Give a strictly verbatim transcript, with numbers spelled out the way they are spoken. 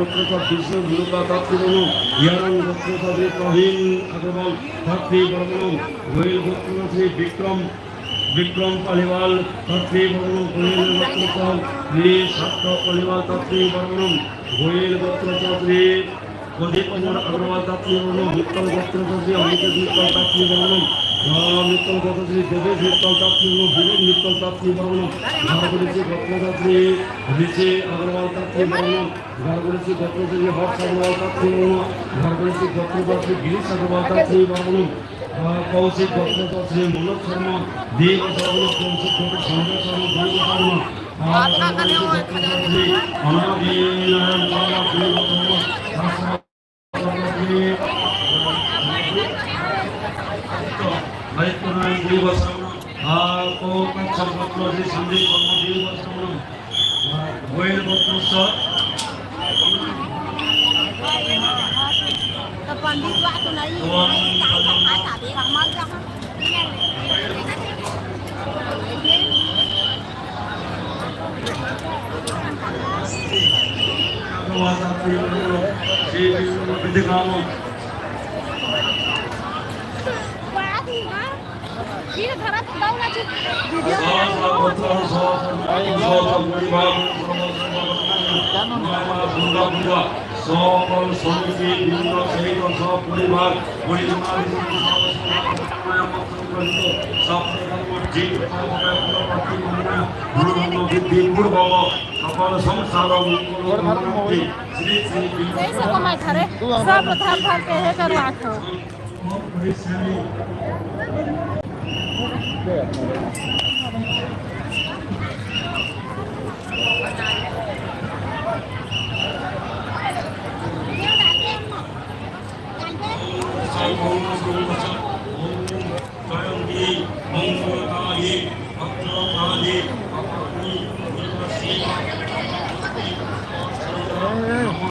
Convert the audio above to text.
গোত্রজাত বিষ্ণু ধনুকা তাত্রী বর্মণ, ইয়ারাং গোত্রজাত শ্রী প্রবীণ আগরওয়াল তাত্রী বর্মণ, গোয়েল গোত্রজাত শ্রী বিক্রম, বিক্রম পালিওয়াল তাত্রী বর্মণ, গোয়েল গোত্রজাত শ্রী সার্থ পালিওয়াল তাত্রী বর্মণ, গোয়েল গোত্রজাত শ্রী প্রদীপ কুমার আগরওয়াল তাত্রী বর্মণ, মিত্তল গোত্রজাত শ্রী অনিকেত মিত্তল তাত্রী বর্মণ, আহ, মিত্তল গোত্র শ্রী দেবেশ মিত্তল তাত্রী বর্মণ, বিবেক মিত্তল তাত্রী বর্মণ, ঝাড়খণ্ডী গোত্রজাত শ্রী ঋষি আগরওয়াল তাত্রী বর্মণ, ঝাড়খণ্ডী গোত্রজাত শ্রী হর্ষ আগরওয়াল তাত্রী বর্মণ, ঝাড়খণ্ডী গোত্রজাত শ্রী গিরিশ আগরওয়াল তাত্রী বর্মণ, আহ, কৌশিক গোত্রজাত শ্রী মনোজ শর্মা দেব বর্মণ, কৌশিক গোত্র সঞ্জয় শর্মা দেব বর্মণ, আহ, ঝাড়খণ্ডী গোত্রজাত শ্রী অনাদি নারায়ণ শর্মা দেব বর্মণ, সকল সঙ্গী বৃন্দ সহিত সপরিবার পরিজনাদি সকল সংসার মঙ্গল কামনার্থে শ্রী শ্রী कैसे कमाई खा रहे? सब उधार उधार पे है कर लाख हो।